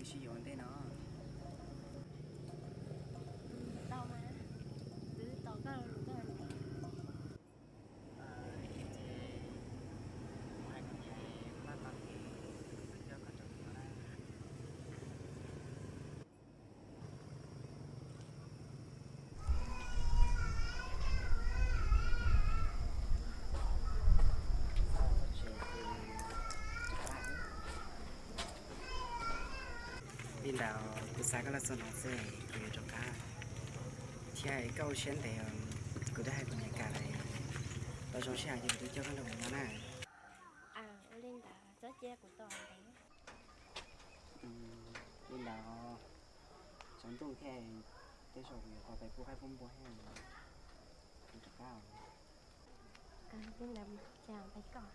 Sib yuav ua ntej no. Tau mas, twb tos koj lus koj. Ces kuv hais kuv niam pab tau ces kuv coj koj rau kuv no na. Li ntawd kuv xav koj los txog no xwb kuv yuav rov qab, thiab koj ua siab ntev, kuv twb hais kuv niam kam lawm, tau zoo sij hawm ces kuv twb coj koj nrog kuv nyob na. Ua li ntawd txhob cia kuv tos ntev. Li ntawd tsaus ntuj thiab, tej zaum kuv yuav tau pais pub qaib pub npua thiab, kuv rov qab. Li ntawd cas pais koj.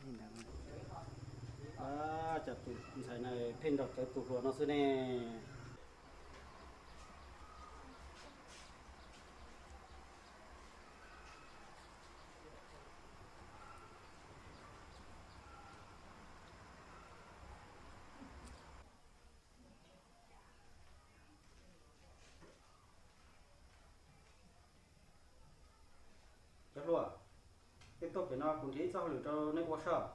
Li ntawd. Cas tus ntxhais na pheej nrog cawv tus hluas no xwb ne. Cov hluas, nej tuaj pem no kuv nrhiav ib txoj hauj lwm rau nej ua saib.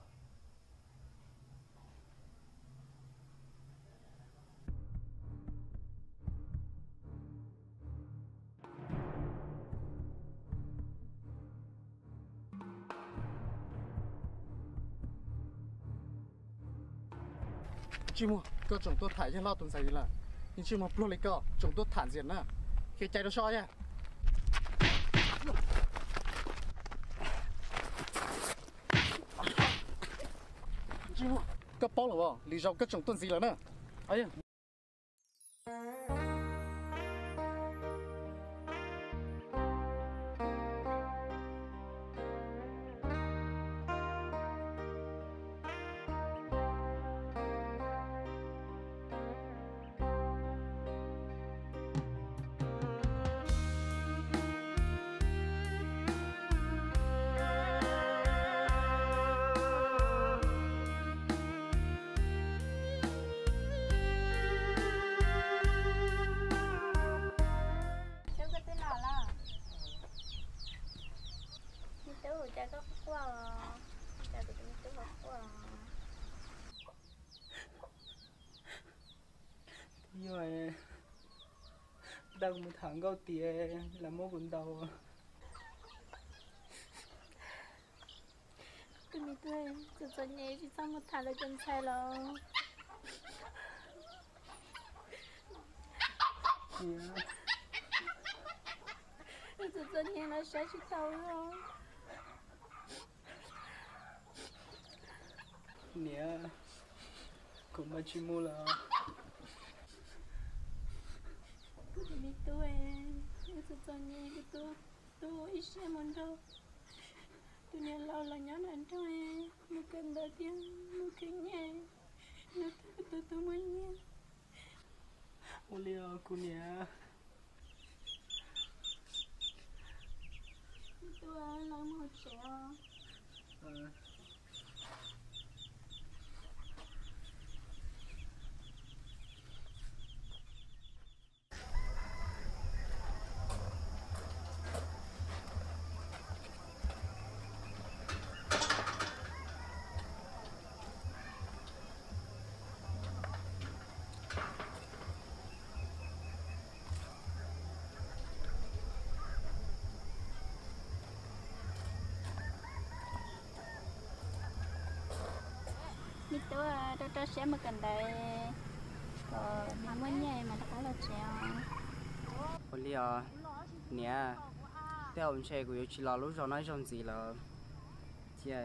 Ntsej muag, koj tseem tuaj tham yawg loj tus ntxhais lawm. Yeej ntsej muag pluag li koj tseem tuaj tham ntxias na. Khiav cai rau sab yawg. Ntsej muag, koj paub lawm os, lwm zaus koj tseem tuaj ntxias lawm na. Tub, koj twb los los? Me tub, cas koj quaj quaj os? Cas kuv tus me tub ho quaj os? Yog, tau mus tham nkauj tias lawv muab kuv ntaus. Tus me tub, txom txom nyem tsis txhob mus tham lawv cov ntxhais los. Txom txom nyem los saib tsis taus os. Niam, kuv mam tsis mus lawm. Kuv tus me tub, kuv txom txom nyem, kuv tu tu ib siab mus nrog tus niam laus los nyob nram nroog, mus kawm ntawv thiab mus khwv nyiaj, nrog kuv tus tub muaj nyiaj. Ua li os kuv niam. Tub, los mus tsev os. Me tub, rau rau siab mus kawm ntawv kom muaj nyiaj mas rov qab los tsev os. Ua li os niam, tej zaum ntshe kuv yuav tsis los lub zos no ib zaug ntxiv lawm. Cia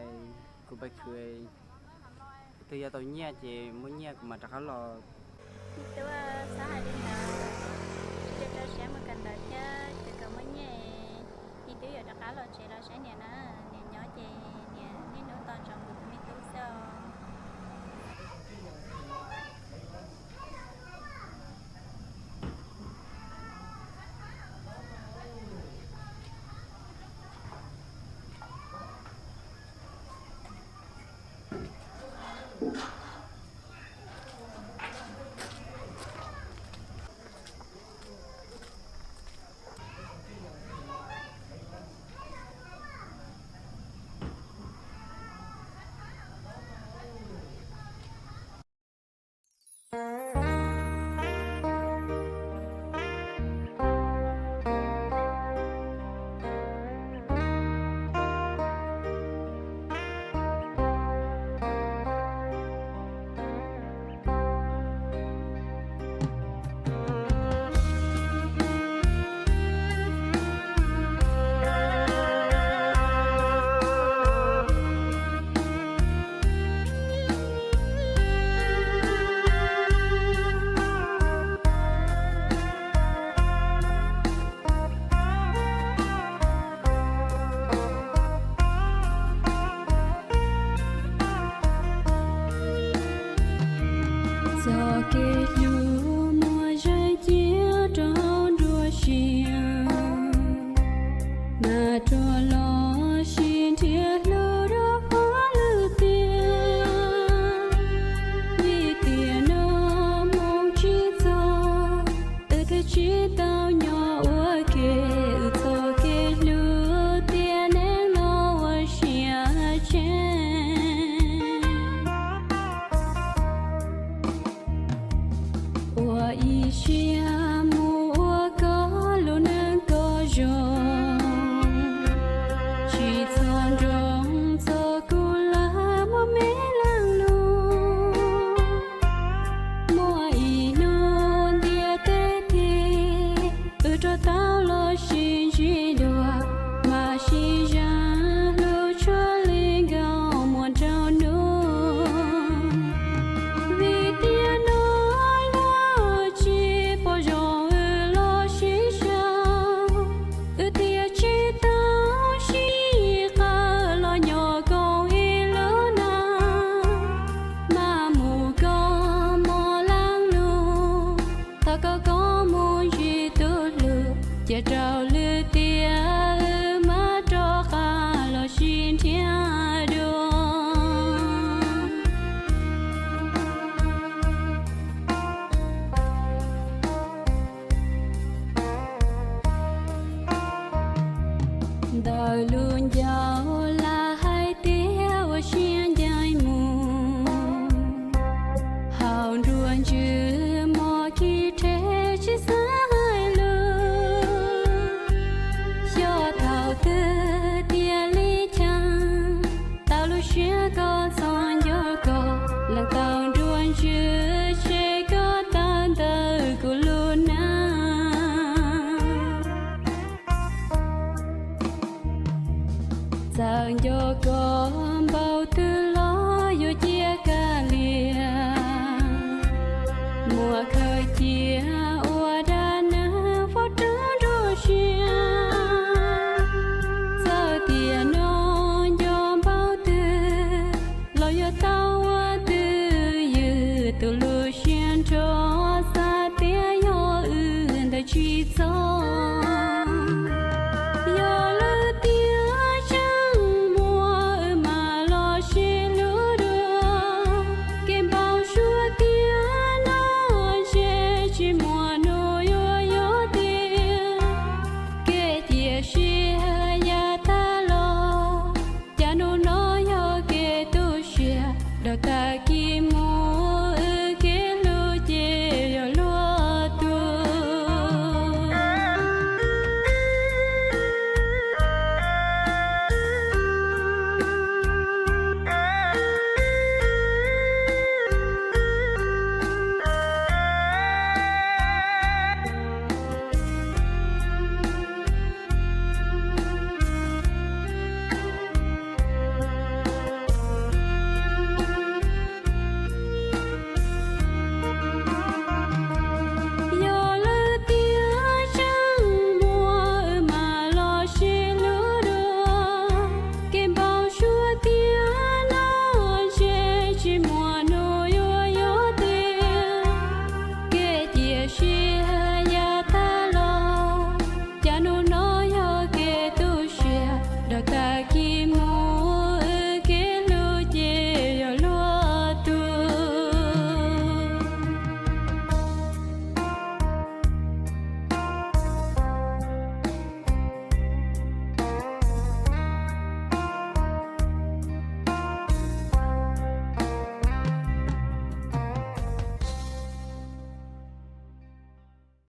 kuv pais khwv, twg yog tau nyiaj ces muaj nyiaj kuv mam rov qab los. Me tub, txhob hais li ntawd, rau rau siab mus kawm ntawv thiab ces kom muaj nyiaj, me tub yuav rov qab los tsev los saib niam na. Niam nyob ces niam niaj hnub tos ntsoov kuv tus me tub xwb os. Kev hlub muaj zeej ciaj rau nruab siab, mas rov los sib nrhiav hlub dua qhov lwm tiam. Vim tiam no mus tsis txog, wb twb tsis tau nyob ua ke, wb txoj kev hlub tiam neej no ua siab tseeb. Ua ib siab mus ua koj lub neej kom zoo, tsis txhob nroo txog kuv lawm muaj me leej lus. Muaj ib hnub ntiaj teb thiaj, wb rov tau los sib ntsib dua, mas sib zam hlub tshua li nkauj muam nraug nus. Vim tiam no luag tsis pom zoo wb los sib sau, wb thiaj tsis tau sib qawm los nyob koom ib lub neej. Mas mus koj muaj leej lus, thov koj kom mus ntsib tus hlub, cia rau lwm tiam wb mam rov qab los sib nrhiav dua. Ntawm lub ncauj lam hais tias ua siab ncaim mus, hauv nruab ntswg mos khi rhe tsis xav hais lus. Xyov thaum twg tiav li cas, tau lub siab koj txhob nco koj, lees tau nruab ntswg tseg koj tawm ntawm kuv lub neej. Txawm nco koj npaum twg los yuav cia kav liam, muab khaws cia ua dab neeg faus rau nruab siab. Txawm tiam no nco npaum twg los yuav tau ua twj ywm, tus lub siab nrho xav tias yog wb ntawd tsis txog.